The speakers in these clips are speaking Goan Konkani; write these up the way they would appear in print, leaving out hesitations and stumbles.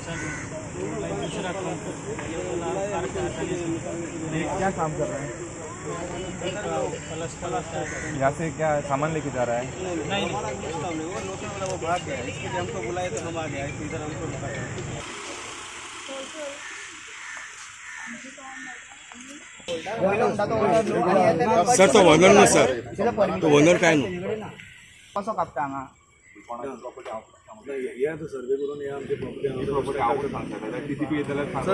चालू है। दूसरा कंपनी ये वाला कार का ये क्या काम कर रहे हैं? प्लस्तर है। यहाँ से क्या सामान लेके जा रहा है? नहीं नहीं। वो लोकल वाला वो भाग गया, इसके लिए हमको बुलाए तो हम आ गए, इधर हमको रुका था। सर, तो ओनर न्हू सर, तो ओनर काय न्हू. कसो कापता हांगा? हे आतां सर्वे करून हे आमचे प्रॉपर्टी. प्रॉपर्टी आवडून सांगता टीसीपी येतल्यार सांगता.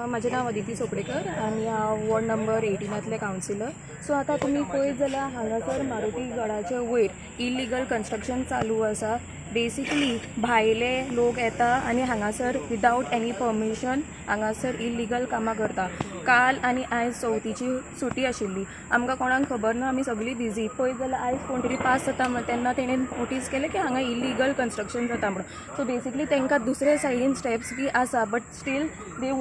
म्हजें नांव अदिती चोपडेकर आनी हांव वॉर्ड नंबर 18तलें कावन्सिलर. सो आतां तुमी पळयत जाल्यार हांगासर मारुती गडाच्या वयर इलिगल कन्स्ट्रक्शन चालू आसा. बेसिकली भायले लोक येता आनी हांगासर विदावट एनी परमिशन हांगासर इलिगल कामां करता. काल आनी आयज चवथीची सुटी आशिल्ली, आमकां कोणाक खबर ना, आमी सगळीं बिजी. पळयत जाल्यार आयज कोण तरी पास जाता म्हण तेन्ना तेणें नोटीस केलें की हांगा इलिगल कन्स्ट्रक्शन जाता म्हणून. सो बेसिकली तांकां दुसरे सायडीन स्टेप्स बी आसा, but still they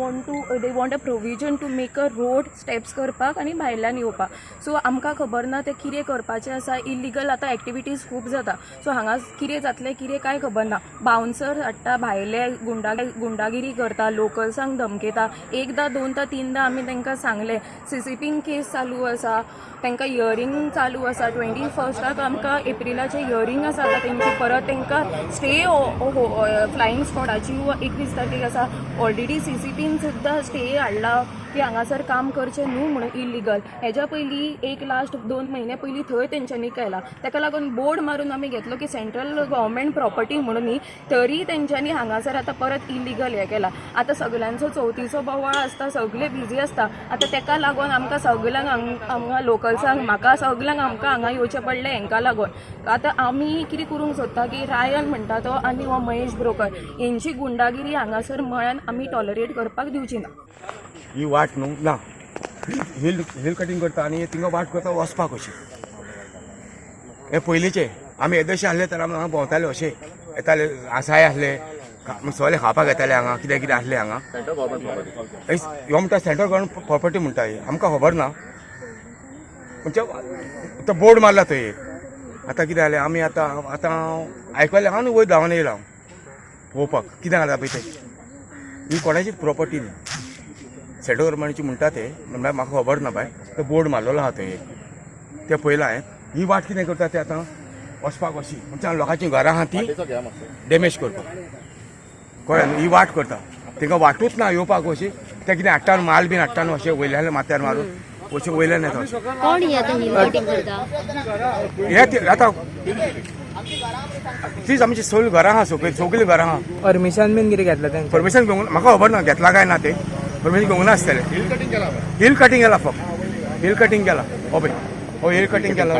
want a provision to make a road, steps करपाक आनी भायल्यान येवपाक. सो आमकां खबर ना ते कितें करपाचें आसा. इलिगल आतां एक्टिविटीज खूब जाता, सो हांगा कितें जातलें कितें काय खबर ना. बाउन्सर हाडटा भायले, गुंडागिरी करता, लोकल्सांक धमकयता. एकदां, दोनदां, तिनदां आमी तांकां सांगलें. सीसीपीन केस चालू आसा, तांकां हियरींग चालू आसा. 21 आक आमकां एप्रिलाचें हियरींग आसा. आतां तेंची परत तांकां स्टे फ्लायींग स्कॉडाची 21 तारखेक आसा. ऑलरेडी सीसीपीन सुद्दां स्टे हाडला की हांगासर काम करचें न्हू म्हणून इलिगल. हेज्या पयलीं एक लास्ट 2 म्हयने पयलीं थंय तेंच्यांनी केला. ताका लागून बोर्ड मारून आमी घेतलो की सेंट्रल गव्हर्मेंट प्रॉपर्टी म्हणून न्ही, तरी तेंच्यांनी हांगासर आतां परत इलिगल हें केलां. आतां सगल्यांचो चवथीचो बोवाळ आसता, सगळे बिजी आसता. आतां तेका लागून आमकां सगल्यांक हांगा लोकल्सांक, म्हाका, सगल्यांक आमकां हांगा येवचें पडलें हेंकां लागून. आतां आमी कितें करूंक सोदता की रायन म्हणटा तो आनी हो महेश ब्रोकर हेंची गुंडागिरी हांगासर मळ्यान आमी टॉलरेट करपाक दिवची ना. ही वाट न्हू ना, हिल हिल कटिंग करता आनी थिंगा वाट करता वचपाक अशी. हे पयलींचे आमी येदेशे आसले तर आमी हांगा भोंवताले, अशे येताले, आसाय आसले, सगळे खावपाक येताले हांगा, कितें कितें आसलें हांगा. ह्यो म्हणटा सेंट्रल गव्हर्मेंट प्रॉपर्टी म्हणटा ही, आमकां खबर ना. म्हणजे तो बोर्ड मारला थंय एक. आतां कितें जालें, आमी आतां आतां आयकलें हांव न्हू, वयर धांवन येयला हांव पळोवपाक कितें जालां पळय तें. ही कोणाचीच प्रॉपर्टी न्ही, सेंट्रल गव्हर्मेंटाची म्हणटा ते, म्हणल्यार म्हाका खबर ना बाय. तो बोर्ड मारलेलो आहा थंय एक, ते पळयलां हांवें. ही वाट कितें करता ते आतां वचपाक अशी, म्हणजे लोकांचीं घरां आहा ती डॅमेज करपाक, कळ्ळें न्हू? ही वाट करता, तांकां वाटूच ना येवपाक अशी. ते कितें हाडटा न्हू, माल बीन हाडटा न्हू, अशें वयल्यान माथ्यार मारून अशें वयल्यान येता अशें. कोण ही आता हिल कटिंग करता? हे ते आतां तीच आमची सगळीं घरां आहा, सगळीं सगळीं घरां आहा. परमिशन बीन कितें घेतलं तेंच्या? परमिशन घेवंक म्हाका खबर ना घेतला काय ना ते, परमिशन घेवंक नासतलें. हिल कटिंग केला, फक्त हिल कटिंग केला. हो पळय, हो हिल कटिंग केला.